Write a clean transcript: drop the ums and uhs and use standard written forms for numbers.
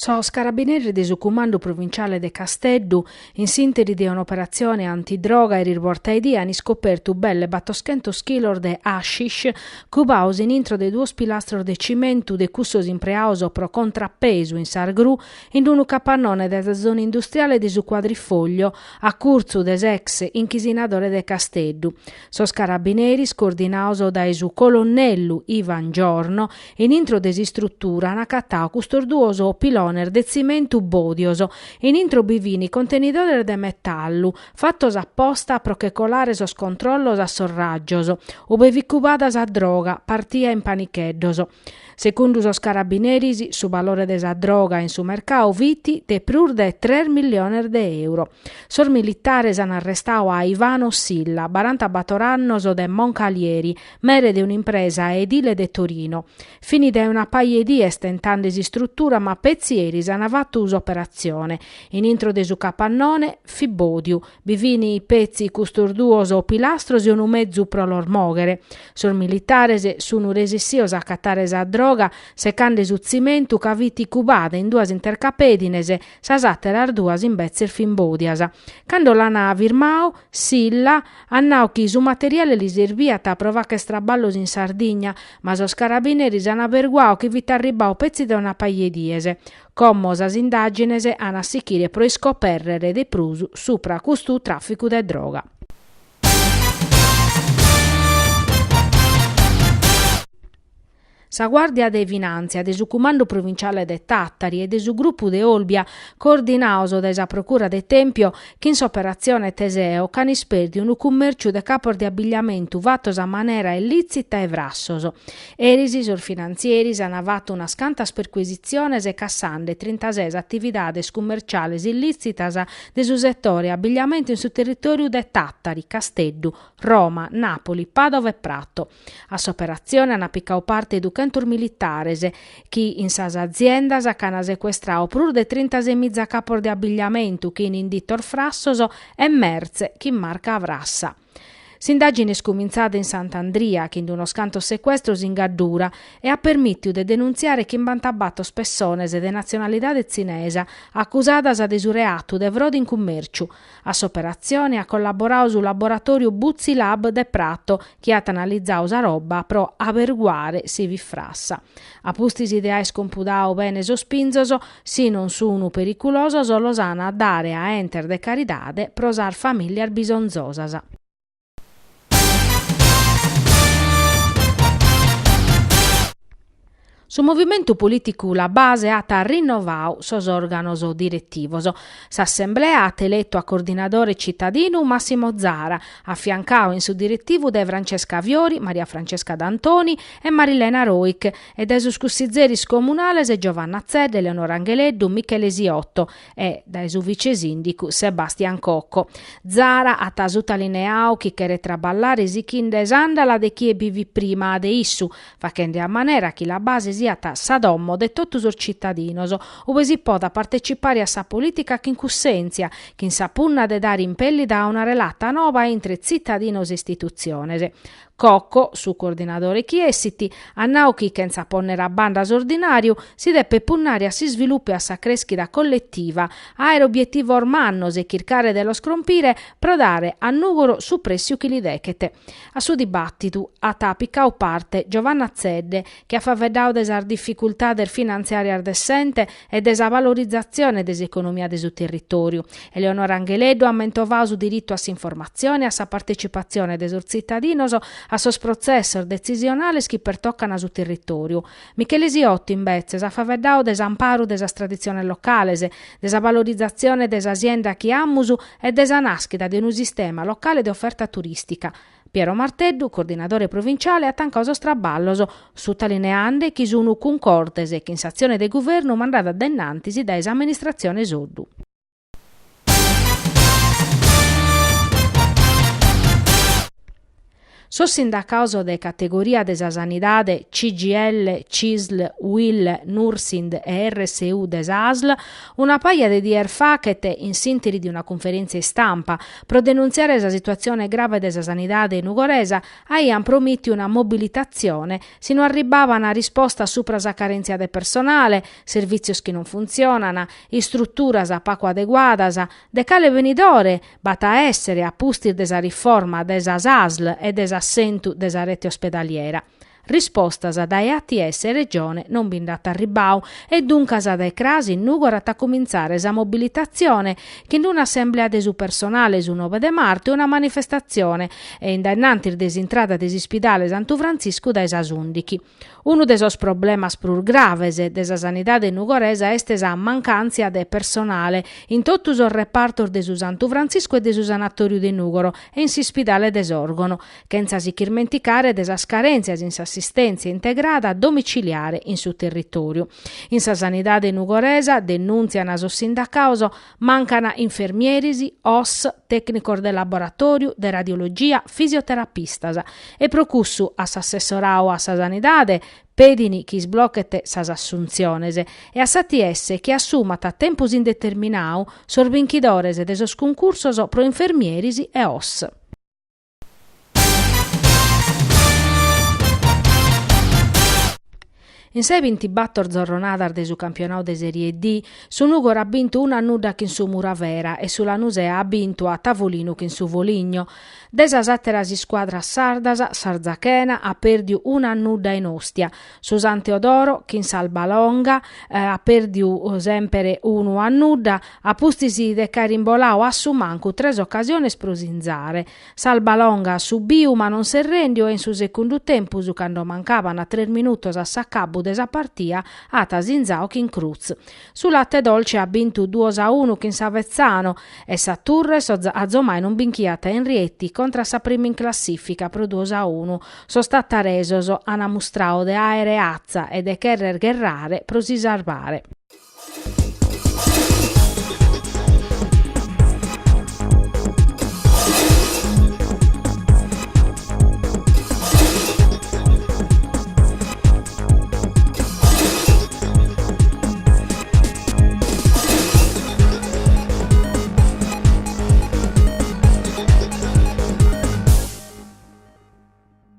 Sos carabineris de su Cumandu Provinciale de Casteddu, in s'ìnteri de un'operatzione antidroga eris bortaedie an iscopertu belle batoschentos chilos de hashish cubados in intro de duos pilastros de cimentu de cussos impreados pro contrapesu in sas gru in unu capannone de sa zona industriale de su Quadrifoglio, a curtzu de s'ex inchisinadore de Casteddu. Sos carabineris, coordinados dae su colonnellu Ivan Giorno, In intro de s'istrutura an acatadu custos duos pilones de tzimentu bòdios. In intro bi fin contenidores de metallu, fatos aposta pro che colare sos controllos a sos ràgios, ube fit cubada sa droga, partia in panicheddos. Segundu sos carabineris, su valore de sa droga in su mercadu fit de prus de tres milliones de euro. Sos militares an arrestadu a Ivano Silla, barantabator annos de Moncalieri, mere de un'impresa edile de Torino. Fin dae una paja 'e dies tentande s'istrutura ma petzi eris an fatu s'operatzione. In intro de su capannone fit bòdiu, bi fin petzi custos duos pilastros e unu mezu pro los mòghere. Sos militares sun resissios a acatare sa droga secande su tzimentu ca fit cubada in duas intercapedines, sas àteras duas imbetzes fin bòdias. Cando l'an firmadu, Silla at nau chi su materiale li serbiat pro fagher traballos in Sardigna, ma sos carabineris an aberguau chi fit arribbau petzi dae una paja 'e dies. Como sas indàgines an a sichire pro iscopèrrere de prus supra custu tràficu de droga. Sa Guàrdia de Finàntzia de su Cumandu Provinciale de Tàtari e de su Grupu de Olbia, coordinados dae sa Procura de Tempio, chin s'operatzione Teseo ch'an ispèrdiu unu cummèrciu de capos de abbigliamentu fatos a manera illìtzita e frassos. Eris sos finantzieris an fatu unas cantas percuisitziones cassande trintases atividades cummerciales illìtzitas de su setore abbigliamentu in su territòriu de Tàtari, Casteddu, Roma, Nàpoli, Pàdova e Prato. A s'operatzione an picau parte duchentos militares, chi in sas aziendas ch'an secuestrau prus de trintasemiza capos de abbigliamentu chin inditos frassos e mertze chin marca frassa. S'indàgine est cumintzada in Sant'Andria, chin d'unos cantos secuestros in Gaddura, e at permìtiu de denuntziare chimbantabator pessones de natzionalidade tzinesa acusadas de su reatu de frode in cummèrciu. A s'operatzione at collaboradu su laboratòriu Buzzi Lab de Prato, chi at analizadu sa roba pro aberguare si fit frassa. A pustis de aer compudadu bene sos pinzos, si non sun periculosos los an a dare a entes de caridade pro sas famìlias bisonzosas. Su movimentu polìticu La Base at rinnovadu sos òrganos diretivos. S'assemblea at eletu a coordinadore citadinu Massimo Zara, afiancadu in su diretivu dae Francesca Fiori, Maria Francesca D'Antoni e Marilena Roich e dae sos cussizeris comunales Giovanna Zedda, Eleonora Angheleddu, Michele Siotto e dae su vicesìndicu Sebastian Cocco. Zara at sutalineadu chi cheret traballare sighende s'àndala de chie bi fit prima de issu, faghende a manera chi La Base siat sa domo de totu sos citadinos, ue si podat partecipare a sa polìtica chin cussèntzia, chin sa punna de dare impèllida a una relata noba intre tzitadinos e istitutziones. Cocco, su coordinadore chi essit, at nau chi, chentza pònnere a banda s'ordinàriu, si depet punnare a s'isvilupu e a sa crèschida colletiva, àere obietivos mannos e chircare de los crompire pro dare a Nùgoro su prèssiu chi li dechet. A su dibàtidu at picadu parte Giovanna Zedde, chi at faeddadu de sas dificultades finantziàrias de s'ente e de sa valorizatzione de s'economia de su territòriu. Eleonora Angheleddu at mentovadu su diritu a s'informatzione e a sa partecipatzione de sos tzitadinos a sos protzessos detzisionales chi pertocan su territòriu. Michele Siotto, imbetzes, at faeddadu de s'amparu de sas traditziones locales, de sa valorizatzione de sa sienda chi amus e de sa nàschida de unu sistema locale de oferta turìstica. Piero Marteddu, coordinadore provinciale, at tancadu sos traballos, sutalineande chi sun cuncordes chin s'atzione de guvernu mandada a dennantis dae s'amministratzione Soddu. Sos sindacaos de categoria de sa sanidade CGIL, Cisl, Uil, Nursind e RSU de s'Asl, una paja de dies faghet, in s'ìnteri de una cunferèntzia istampa pro denuntziare sa situatzione grave de sa sanidade nugoresa, aiant promìtiu una mobilitatzione si no arribbaban rispostas supra sa carèntzia de personale, servìtzios chi non funtzionan, istruturas pagu adeguadas, de cale benidore b'at a èssere a pustis de sa riforma de sas Asl e de s'assentu de sa rete ospedaliera. Rispostas dae ATS e Regione non bi nd'at arribbau e duncas dae cras in Nùgoro at a cumintzare sa mobilitatzione chin un'assemblea de su personale su nobe de martu e una manifestatzione e in dae innantis de s'intrada de s'ispidale Santu Frantziscu dae sas ùndichi. Unu de sos problemas prus graves de sa sanidade nugoresa est sa mancàntzia de personale in totu sos repartos de su Santu Frantziscu e de su Sanatòriu de Nùgoro e in s'ispidale de Sòrgono, chentza si ch'irmenticare de sas carèntzias in s'assistèntzia integrada domiciliare in su territòriu. In sa sanidade nugoresa, denùntzian sos sindacaos, Mancana infermieris, OSS, tècnicos de laboratòriu, de radiologia, fisioterapistas. E pro cussu a s'assessorau a sa sanidade pedin chi isblochet sas assuntziones e a s'ATS chi assumat a tempus indeterminau sos binchidores de sos cuncursos pro infermieris e OSS. In sa 'e bintibator zorronadas de su campionadu de Serie D, su Nùgoro at bintu unu a nudda chin su Muravera e su Lanusè at bintu a tavolinu chin su Foligno. De sas àteras iscuadras sardas, s'Arzachena at pèrdiu unu a nudda in Ostia, Su San Teodoro, chin s'Albalonga, at pèrdiu semper unu a nudda, a pustis de ch'àere imbolau a su mancu tres ocasiones pro sinzare. S'Albalonga at subiu ma non s'est rèndiu e in su segundu tempus, cando mancaban tres minutos a s'acabu de sa partia, at sinzau chin Cruz. Su Latte Dolce at bintu duos a unu chin s'Avezzano e sa Turres azomai non binchiat in Rieti contra sa prima in classifica pro duos a unu. Sos tataresos an mustrau de àere atza e de cherrer gherrare pro si sarbare.